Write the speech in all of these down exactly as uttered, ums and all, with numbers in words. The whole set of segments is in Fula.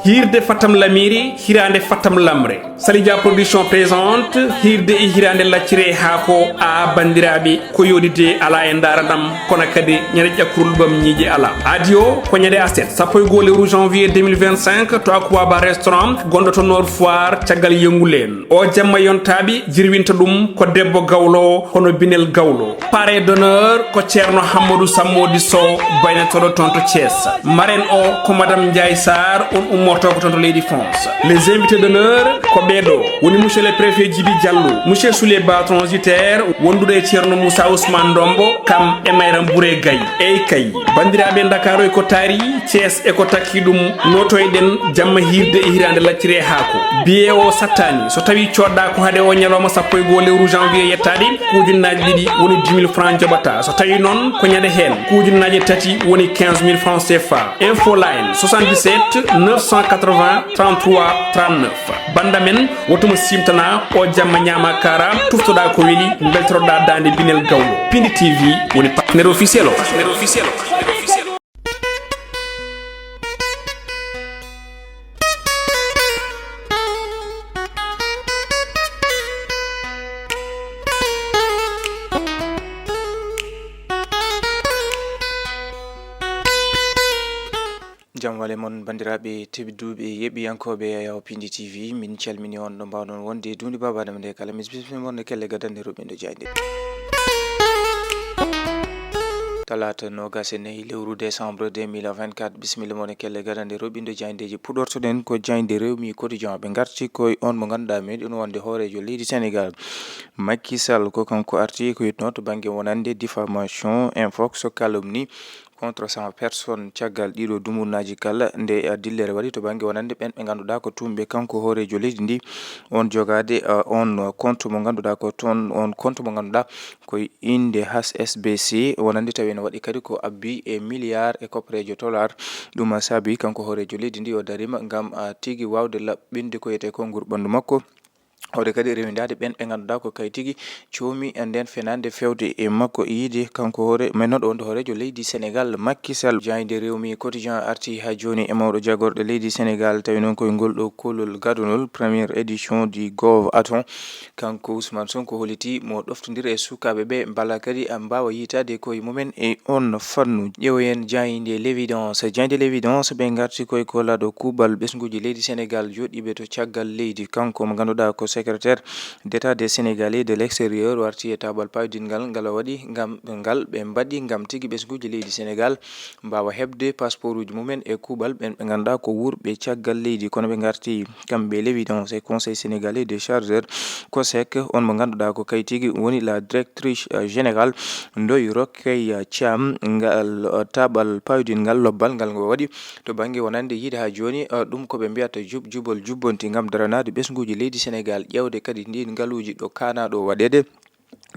Hiirde Fatam Lamiri, hiraande Fatam Lamre. Salidia Production présente hiirde e hiraande laccire haako a banndiraaɓe, ko yooɗide alaa e ndaaranam, kono kadi ñande ƴakkurul bam ñiiƴe alaa. Aadi o ko ñande aset sappo e goo lewru janvier deux mille vingt-cinq to Aquaba Restaurant gonɗo to Nord Foire caggal yongulen. O jamma yontaaɓe jirwinta ɗum ko debbo gawlo hono Binel Gawlo. Parrain d'honneur ko Ceerno Hammadou Sammodi Sow, baynotooɗo toon to Thiès. Marraine o ko Madame Ndiaye Sarr, on ummorto ko toon to leydi France. Les invités d'honneur ko ɓee ɗoo, woni Monsieur le Préfet Djibi Diallo, Monsieur Souley Ba transitaire, wonduɗo e Ceerno Moussa Ousmane Ndombo, kam e Mayram Bouré Gaye. Eey kay, banndiraaɓe, Ndakaaru e ko taari, Thiès e ko takki ɗum, nootoyɗen jamma hiirde e hiraande laccire haako. Billet o sattaani, so tawii coodɗaa ko hade o ñalawma sappo e goo lewru janvier yettaade, ko ujunnaaje ɗiɗi woni dix mille francs njoɓataa. So tawii noon ko ñande heen, ko ujunnaaje tati woni quinze mille francs C F A. Info Line soixante-dix-sept neuf cent quatre-vingts trente-trois trente-neuf. Bannda men, woto mo siimtanaa, o jamma ñaama kaara, tuftoɗaa ko weli, mbeltoroɗaa daande Binel Gawlo. Pindi T V woni partenaire officiel o. Jam wale mon, banndiraaɓe tedduɓe yeeɓiyankooɓe Yawo Pindi T V, min calmini on ɗo mbaawɗon wonde e duunde babaɗam nde kala. Mis bismi mon e kelle gadande roɓɓindo jaaynde. Talaata noogas e nayi lewru décembre deux mille vingt-quatre, bisimilla mon e kelle gadande roɓɓindo jaayndeeji. Puɗortoɗen ko jaaynde Rewmi Quotidien. Ɓe ngarti koye on mo ngannduɗaa meɗen wonde hooreejo leydi Sénégal, Macky Sall, ko kanko arti ko yetno to bannge wonande diffamation, infox, calomnie, contre cent personnes caggal ɗiɗo dumunnaaji kala nde, eh, dillere waɗi to bannge wonande ɓen ɓe ngannduɗaa ko tuumɓe kanko hooreejo leydi ndi on jogaade, eh, on compte mo ngannduɗaa ko toon, on compte mo ngannduɗaa ko innde H S B C wonande tawi ene waɗi kadi ko abbi e milliard e koppareejo dollar. Ɗum saabi kanko hooreejo leydi ndi o darima ngam, eh, tigi waawde laɓɓinde ko wiyetee konngol ɓanndu makko. Hoore kadi rewindaade ɓeen ɓe ngannduɗaa ko kay tigi coomi e ndeen fenaande fewde e makko, yiide kanko hoore, men noon ɗo wonde hooreejo leydi Senegaal, Macky Sall. Jaaynde Rewmi Quotidien arti haa jooni e mawɗo jagorɗe leydi Senegaal, tawi noon koye ngol ɗo koolol gadunol, première édition du Gov Athon. Kanko Ousmane Sonko hollitii mo ɗoftondira e sukaaɓe ɓe, mbala kadi mbaawa yiytaade koye mumen e oon fannu. Ƴeewoyen jaaynde L'Évidence. Jaaynde L'Évidence ɓe ngarti koye koolaaɗo kuuɓal ɓesnguuji leydi Senegaal joɗɗiiɓe to caggal leydi. Kanko mo ngannduɗaa ko secrétaire d'État des Sénégalais de l'extérieur warti e taabal pawdingal ngal o waɗi ngam, ngal ɓe mbaɗi ngam tigi ɓesnguuji leydi Senegaal mbaawa heɓde passeportuji mumen e kuuɓal ɓeen ɓe ngannduɗaa ko wuurɓe caggal leydi. Kono ɓe ngarti kamɓe L'Évidence e Conseil Sénégalais des Chargeurs, COSEC, on mo ngannduɗaa ko kay tigi woni la directrice, euh, générale Ndoye Rokhaya Thiam, ngal, euh, taabal pawdingal lobbal ngal ngo waɗi to bannge wonande yiide haa jooni, eh, ɗum ko ɓe mbiyata jub jubal jubbonti ngam daranaade ɓesnguuji leydi Senegaal, ƴeewde kadi ndiin ngaluuji ɗo kaanaaɗo waɗeede.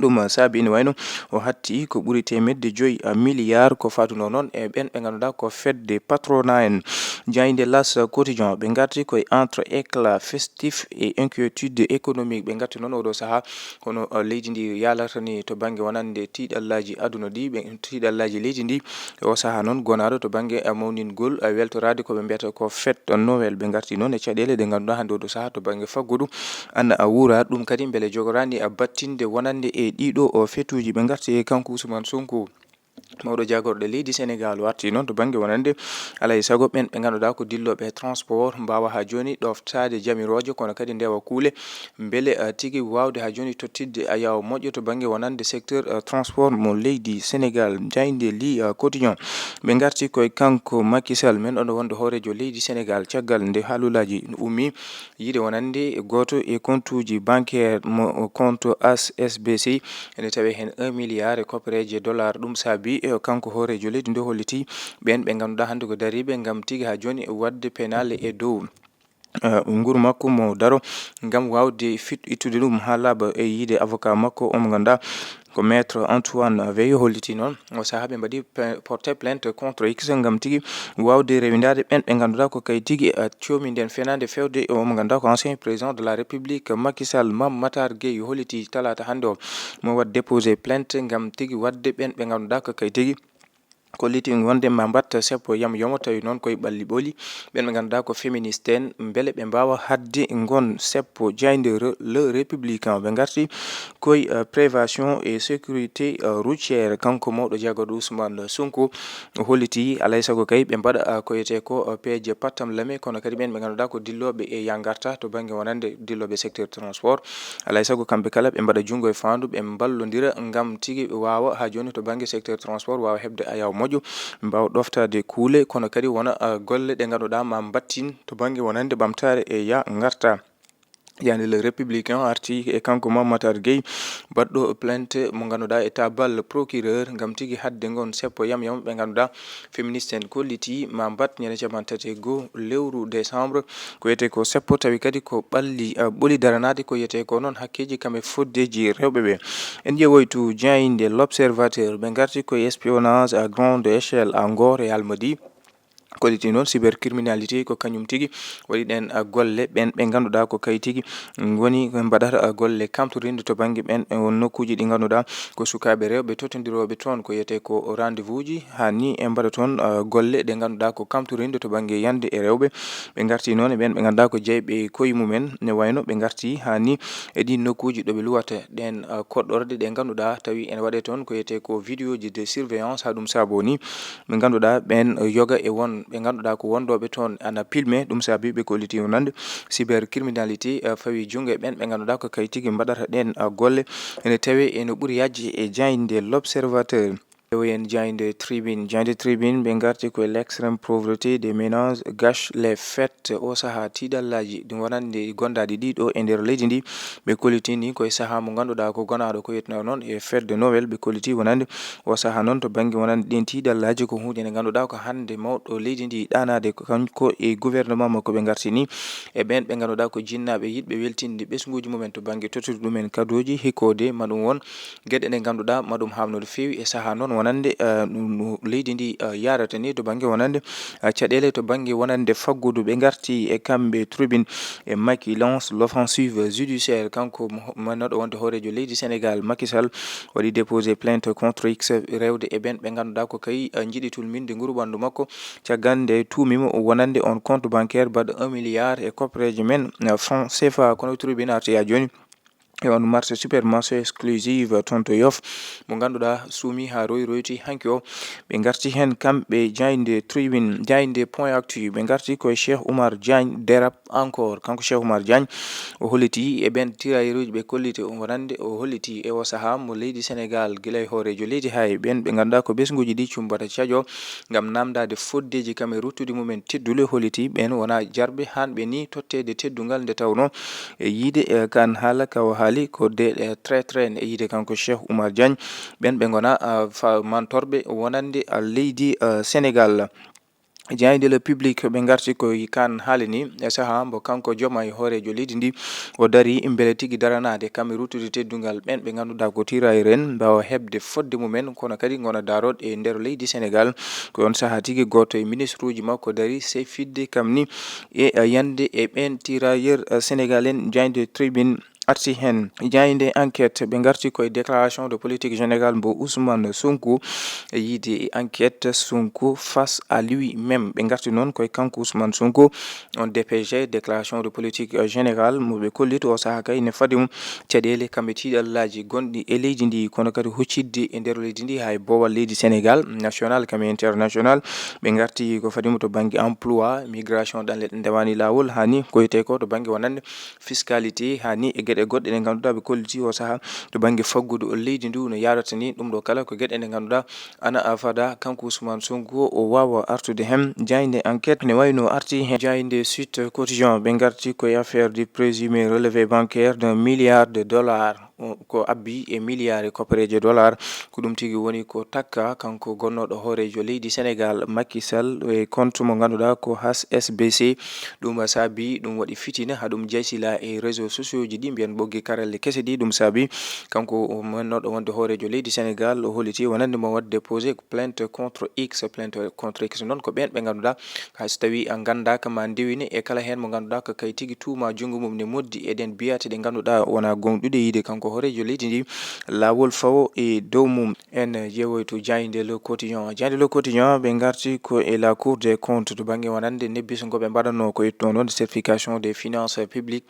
Ɗum saabi ene wayno o hatti ko ɓuri teemedde joyi, eh, milliard ko faatunoo noon e ɓeen ɓe ngannduɗaa ko fedde patronat en. Jaaynde L'As Quotidien ɓe ngarti koye entre éclat festif et inquiétude économique. Ɓe ngarti noon oɗo sahaa hono, eh, leydi ndi yaalarta ni to bannge wonande tiiɗallaaji aduna ɗi, ɓe, tiiɗallaaji leydi ndi. E o sahaa noon, gonaaɗo to bannge, eh, mawningol, eh, weltoraade ko ɓe mbiyata ko fête Noël. Ɓe ngarti noon e caɗeele ɗe ngannduɗaa hannde oɗo sahaa to bannge faggudu ana, a wuura. Ɗum kadi mbele jogoraani, a battinde wonande e ɗiɗo o fetuuji. Ɓe ngarti e kanko Ousmane Sonko, mawɗo jagorɗe leydi Senegaal, warti noon to bannge wonande alaa e sago ɓeen ɓe ngannduɗaa ko dillooɓe e transport mbaawa haa jooni ɗoftaade jamirooje, kono kadi ndewa kuule. Mbele, ah, tigi waawde haa jooni tottidde, ah, yawo moƴƴo to bannge wonande secteur, ah, transport mo leydi Senegaal. Jaaynde li, ah, Quotidien, ɓe ngarti koye kanko Macky Sall, men ɗo wonde hooreejo leydi Senegaal, caggal nde haalulaaji ummi yiide wonande gooto e kontuuji bancaire mo compte H S B C, ene tawi heen un milliard e koppereeje dollar. Ɗum saabi, eh, kanko hooreejo leydi nde holliti ɓeen ɓe ngannduɗaa hannde ko dariiɓe ngam tigi haa jooni waɗde penaale e dow eh, nguru makko mo daro ngam waawde fit-, ittude ɗum haa laaɓa e yiide avocat makko, omo ngannduɗaa ko maître Antoine Veyo holliti noon. O sahaa ɓe mbaɗi pe-, porte plainte contre X ngam tigi waawde rewindaade ɓeen ɓe ngannduɗaa ko kay tigi, eh, coomi ndeen fenaande fewde e omo ngannduɗaa ko ancien président de la République Macky Sall. Mame Matar Gueye holliti talaata hannde o mo waɗ déposé plainte ngam tigi waɗde ɓeen ɓe ngannduɗaa ko kay tigi kolliti wonde ma mbatta seppo yam yomo, tawi noon koye ɓalli ɓoli ɓen ɓe ngannduɗaa ko féministe en, mbele ɓe mbaawa haɗde ngon seppo. Jaaynde Re-, Le Républicain, ɓe ngarti koye, eh, prévention et sécurité, eh, routière, kanko mawɗo jagorɗo Ousmane Sonko, o holliti alay sago kay ɓe mbaɗa, eh, ko wiyetee ko, eh, peeje pattam lame, kono kadi ɓen ɓe ngannduɗaa ko dillooɓe e ya ngarta to bannge wonande dillooɓe secteur transport. Alay sago kamɓe kala ɓe mbaɗa junngo e faandu, ɓe mballondira ngam tigi ɓe waawa haa jooni to bannge secteur transport waawa heɓde ayaw moƴƴo, ɓe mbaawa ɗoftaade kuule, kono kadi wona, ah, golle ɗe ngannduɗaa ma mbattin to bannge wonande ɓamtaare e ya ngarta. Jaaynde Le Républicain arti e kanko Mame Matar Gueye, baɗɗo plainte mo ngannduɗaa e tabal procureur ngam tigi haɗde ngon seppo yam yam ɓe ngannduɗaa féministe en kolliti ma mbat ñande capanɗe tati e goo lewru décembre. Ko wiyetee ko seppo, tawi kadi ko ɓalli, ah, ɓoli daranaade ko wiyetee ko noon hakkeeji kam e foddeeji rewɓe ɓe. En ƴeewoytu jaaynde L'Observateur, ɓe ngarti ko espionnage à grande échelle à Ngor e Almadi. Kolliti noon cybercriminalité ko kañum tigi waɗi ɗen, ah, golle, ɓen ɓe ngannduɗaa ko kay tigi ngoni ko mbaɗata, ah, golle kamtorinde to bannge ɓen e won nokkuuji ɗi ngannduɗaa ko sukaaɓe rewɓe tottondirooɓe toon ko wiyetee ko rendez-vous ji, haa ni e mbaɗa toon, ah, golle ɗe ngannduɗaa ko kamtorinde to bannge yande e rewɓe. Ɓe ngarti noon e ɓen ɓe ngannduɗaa ko jeyɓe koye mumen, ne wayno ɓe ngarti haa ni e ɗiin nokkuuji ɗo ɓe luwata ɗen, ah, koɗɗorɗe ɗe ngannduɗaa tawi ene waɗee toon ko wiyetee ko vidéo ji de surveillance, haa ɗum saaboo ni ɓe ngannduɗaa ɓen yoga e won ɓe ngannduɗaa ko wondooɓe toon ana filmé. Ɗum saabi ɓe kolliti wonande cybercriminalité, ah, fawi junngo e ɓen ɓe ngannduɗaa ko kay tigi mbaɗata ɗen, ah, golle ene tawe ene ɓuri yajde e jaaynde L'Observateur. Ƴeewoyen jaaynde Tribune. Jaaynde Tribune, ɓe ngarti ko l'extrême pauvreté des ménages gâche les fêtes. O sahaa tiiɗallaaji ɗum wonande gondaaɗi ɗi ɗo e nder leydi ndi, ɓe kolliti ni koye sahaa mo ngannduɗaa ko gonaaɗo ko wiyetnoo noon e fête de Noël. Ɓe kolliti wonande o sahaa noon to bannge wonande ɗin tiiɗallaaji ko huunde nde ngannduɗaa ko hannde mawɗo leydi ndi ɗaanaade ko kanko e gouvernement makko ɓe ngarti ni e ɓeen ɓe ngannduɗaa ko jinnaaɓe yiɗɓe weltinde ɓesnguuji mumen to bannge tottude ɗumen kadooji, hikkoode ma ɗum won geɗe ɗe ngannduɗaa ma ɗum haamno no feewi e sahaa noon wonande, eh, no, no leydi ndi, eh, yaarata ni to bannge wonande, eh, caɗeele, to bannge wonande faggudu. Ɓe ngarti e kamɓe Tribune e Macky lance l'offensive judiciaire. Kanko mo, mo noɗo wonde hooreejo leydi Sénégal, Macky Sall, waɗi déposé plainte contre X rewde e ɓen ɓe ngannduɗaa ko kay, eh, njiɗi tulminde nguru ɓanndu makko. Caggal nde tuumimo wonande on compte bancaire baɗɗo un milliard e koppereeje men, eh, franc C F A. Kono Tribune arti haa jooni e on marché supermarché exclusive toon to Yoff, mo ngannduɗaa suumi haa roy royti hanki o. Ɓe ngarti heen kamɓe jaaynde Tribune, jaaynde Point Actu, ɓe ngarti koye Cheikh Oumar Diagne, DERAP encore. Kanko Cheikh Oumar Diagne, o holliti e ɓeen tirailleurs uji ɓe kolliti o wonande, o holliti e o sahaa mo leydi Sénégal, gila e hooreejo leydi haa e ɓeen ɓe ngannduɗaa ko ɓesnguuji ɗi cumbata cajo ngam naamndaade foddeeji kam e ruttude mumen teddule. Holliti ɓeen wonaa jarɓe haanɓe ni totteede teddungal nde tawnoo e yiide, eh, kan haala ka o haali ko des, eh, traîtres en e yiide kanko Cheikh Oumar Diagne. Ɓeen ɓe ngonaa, ah, fa-, mantorɓe wonande, ah, leydi, ah, Sénégal. Jaaynde Le Public, ɓe ngarti koye kan haali ni e sahaa mbo kanko Diomaye hooreejo leydi ndi o darii mbele tigi daranaade kam e ruttude teddungal ɓeen ɓe ngannduɗaa ko tirailleurs en mbaawa heɓde fodde mumen, kono kadi ngona daarooɗe e nder leydi Sénégal. Ko on sahaa tigi gooto e ministre uji makko darii sey fidde kam ni e, eh, yande e ɓeen tirailleurs, eh, sénégalais en. Jaaynde Tribune arti heen. Jaaynde Enquête, ɓe ngarti koye déclaration de politique générale mbo Ousmane Sonko. E yiide Enquête, Sonko face à lui-même. Ɓe ngarti noon koye kanko Ousmane Sonko, on D P G, déclaration de politique, euh, générale, mo ɓe kolliti o sahaa kay ne fadi mum caɗeele kam e tiiɗallaaji gonɗi e leydi ndi, kono kadi huccidde e nder leydi ndi haa e boowal leydi Sénégal, national kam e international. Ɓe ngarti ko fadi mum to bannge emploi, migration, ɗanle ɗe ndewani laawol, haa ni ko wiyetee ko to bannge wonande fiscalité, haa ni e geɗe goɗɗe ɗe ngannduɗaa ɓe kolliti o sahaa to bannge faggudu leydi ndu no yaarata ni. Ɗum ɗo kala ko geɗe ɗe ngannduɗaa ana fada kanko Ousmane Sonko o waawa artude heen. Jaaynde Enquête ne wayno arti heen. Jaaynde Sud Quotidien, ɓe ngarti koye affaire du présumé relevé bancaire d'un milliard de dollars. O, ko abbi e milliard e koppereeje dollar. Ko ɗum tigi woni ko takka kanko gonnooɗo hooreejo leydi Sénégal, Macky Sall, e compte mo ngannduɗaa ko H S B C. Ɗum saabi ɗum waɗi fitina, haa ɗum jaysila e réseaux sociaux ji ɗi. Nden ɓoggi karalle kese ɗi, ɗum saabi kanko o mennooɗo wonde hooreejo leydi Senegal, o holliti wonande mo waɗde déposé plainte contre X. Plainte contre X noon ko ɓeen ɓe ngannduɗaa, hay so tawii a nganndaaka ma ndewine e kala heen mo ngannduɗaa ko kay tigi tuuma junngo mum ne moddi e ɗeen biyaate ɗe ngannduɗaa wonaa goongɗuɗe, yiide kanko hooreejo leydi ndi laawol fawo e dow mum. En ƴeewoytu jaaynde Le Quotidien. Jaaynde Le Quotidien, ɓe ngarti ko e la Cour des comptes to bannge wonande nebbiso ngo ɓe mbaɗatnoo ko e toon wonde certification des finances publiques.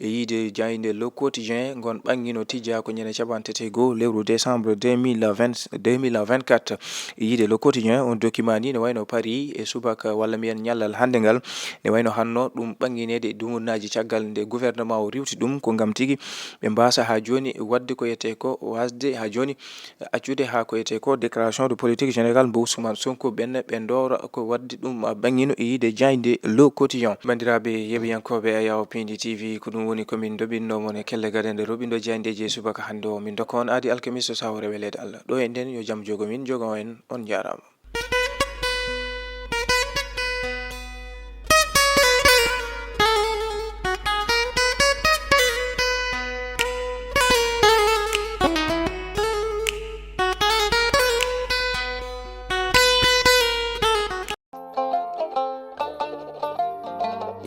E yiide jaaynde Le Quotidien, ngon ɓanngino tijjaa ko ñande capanɗe tati e goo lewru décembre deux mille vingt, deux mille vingt-quatre. E yiide Le Quotidien, on document ni ne wayno parii e subaka walla mbiyen ñallal hannde ngal, ne wayno hanno ɗum ɓanngineede e dumunnaji caggal nde gouvernement o riiwti ɗum ko ngam tigi ɓe mbaasa haa jooni waɗde ko yetee ko wasde haa jooni accude haa ko etee ko déclaration de politique générale mbo Ousmane Sonko ɓenne ɓe ndoora ko waɗde ɗum ɓanngino e yiide jaaynde Le Quotidien. Banndiraaɓe yeɓiyankooɓe Ayaw Pindi T V, ko ɗum woni ko min ndoɓinno mon e kelle gadanɗe roɓindo jaayndeeji e subaka hannde o. Min ndokka on aadi alkamiisa so hawre weleede Allah. Ɗo e nden yo jam jogo min, jogo en, on njaaraama.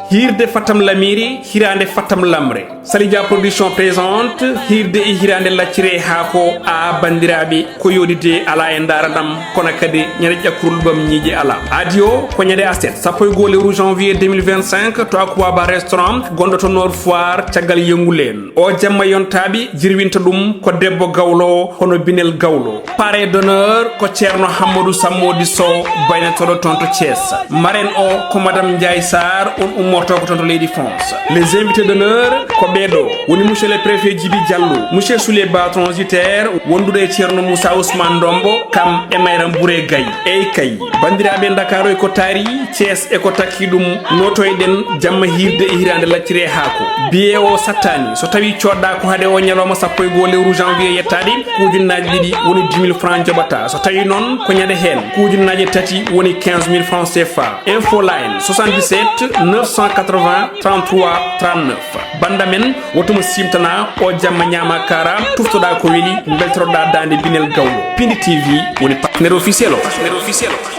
Hiirde Fatam Lamiri, hiraande Fatam Lamre. Salija Production présente hiirde e hiraande laccire haako. A banndiraaɓe, ko yooɗide alaa e ndaara ɗam, kono kadi ñande ƴakkurul ɓam ñiiƴe alaa. Aadi o ko ñande aset, sappo e goo lewru janvier deux mille vingt-cinq, to Aquaba Restaurant, gonɗo to Nord Foire, caggal yonguleen. O jamma yontaaɓe, jirwinta ɗum ko debbo gawlo, hono Binel Gawlo. Parrain d'honneur ko Ceerno Hammadou Sammodi Sow, baynotooɗo toon to Thiès. Marraine o ko Madame Ndiaye Sarr, on ummortoo ko toon to leydi France. Les invités d'honneur ko ɓee ɗoo, woni Monsieur le Préfet Djibi Diallo, Monsieur Souley Ba transitaire, wonduɗo e Ceerno Moussa Ousmane Ndombo, kam e Mayram Bouré Gaye. Eey kay, banndiraaɓe, Ndakaaru e ko taari, Thiès e ko takki ɗum, nootoyɗen jamma hiirde e hiraande laccire haako. Billet o sattaani, so tawii coodɗaa ko hade o ñalawma sappo e goo lewru janvier yettaade, ko ujunnaaji ɗiɗi woni dix mille francs njoɓataa. So tawii noon ko ñande heen, ko ujunnaaji tati woni quinze mille francs C F A. Info Line, soixante-dix-sept neuf cent quatre-vingts trente-trois trente-neuf. Bannda men, woto mo siimtanaa, o jamma ñaama kaara, tuftoɗaa ko weli, mbeltoroɗaa daande Binel Gawlo. Pindi T V woni partenaire officiel o.